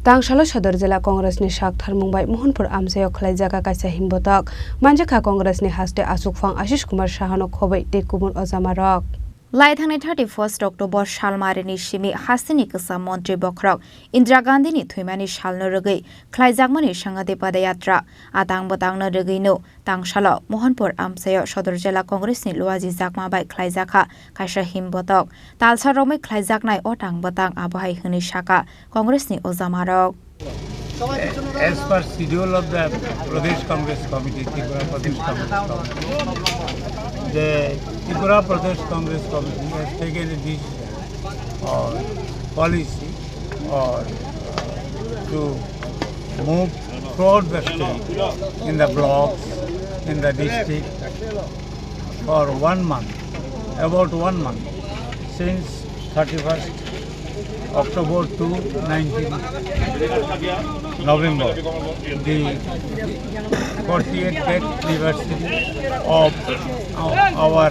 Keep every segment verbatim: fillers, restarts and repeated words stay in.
Tangsalo Sodor Jila Congress ni sak tharmung bai Mohanpur amchaio khlaijak kaisa himbotok. Manjakha Congress ni haste achukphang Ashish Kumar Saha no khobwi tei kubun ojamarok. Laithangni thirty first October salmarini simi hasteni kwcham montri bokhorok Indira Gandhi ni thwimani salno rwgwi khlaijakmani Sangati Padayatra atang bwtangno rwgwino tangsalo Mohanpur amchaio Sodor Jila Congress ni Luaji Chakma bai khlaijakha kaisa himbotok. Talsa romwi khlaijaknai o tang bwtang abo hai hwnwi sakha Congress ni ojamarok. As per schedule of the Pradesh Congress Committee, Tripura Pradesh Congress Committee, the Tripura Pradesh Congress Committee has taken a decision or policy or to move throughout the state, in the blocks, in the district, for one month, about one month, since thirty-first October to nineteenth November, the forty-eighth death anniversary of our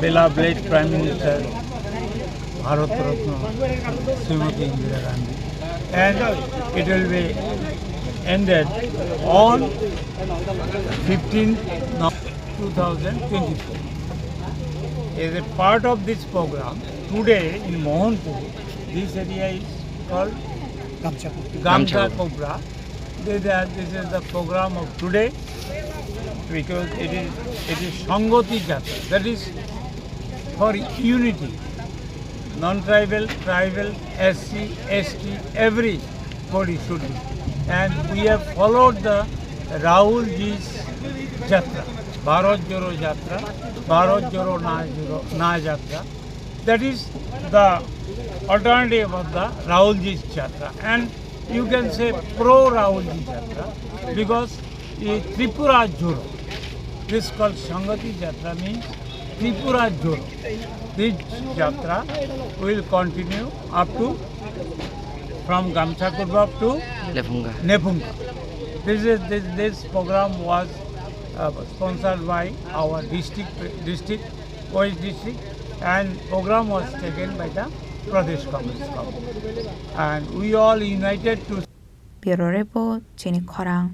beloved Prime Minister Bharat Ratna Srimati Indira Gandhi, and it will be ended on fifteenth November two thousand twenty-four. As a part of this program, today in Mohanpur, this area is called Gamcha Kubra. Gamcha Kubra. This, uh, this is the program of today, because it is, it is Sangati Jatra, that is for unity. Non-tribal, tribal, S C, S T, everybody should be. And we have followed the Rahul Ji's Jatra, Bharat Jodo Jatra, Bharat Jodo Na Jodo, Na Jatra. That is the alternative of the Rahul Ji's Jatra. And you can say pro Rahul Ji Jatra, because is Tripura Jodo. This called Sangati Jatra, means Tripura Jodo. This Jatra will continue up to, from Gamcha Kubra to Lephunga. Nephunga. This is, this, this program was, uh, sponsored by our district, district, West district, and program was taken by the Pradesh Congress Committee. And we all united to Bureau Report, Chini Khorang.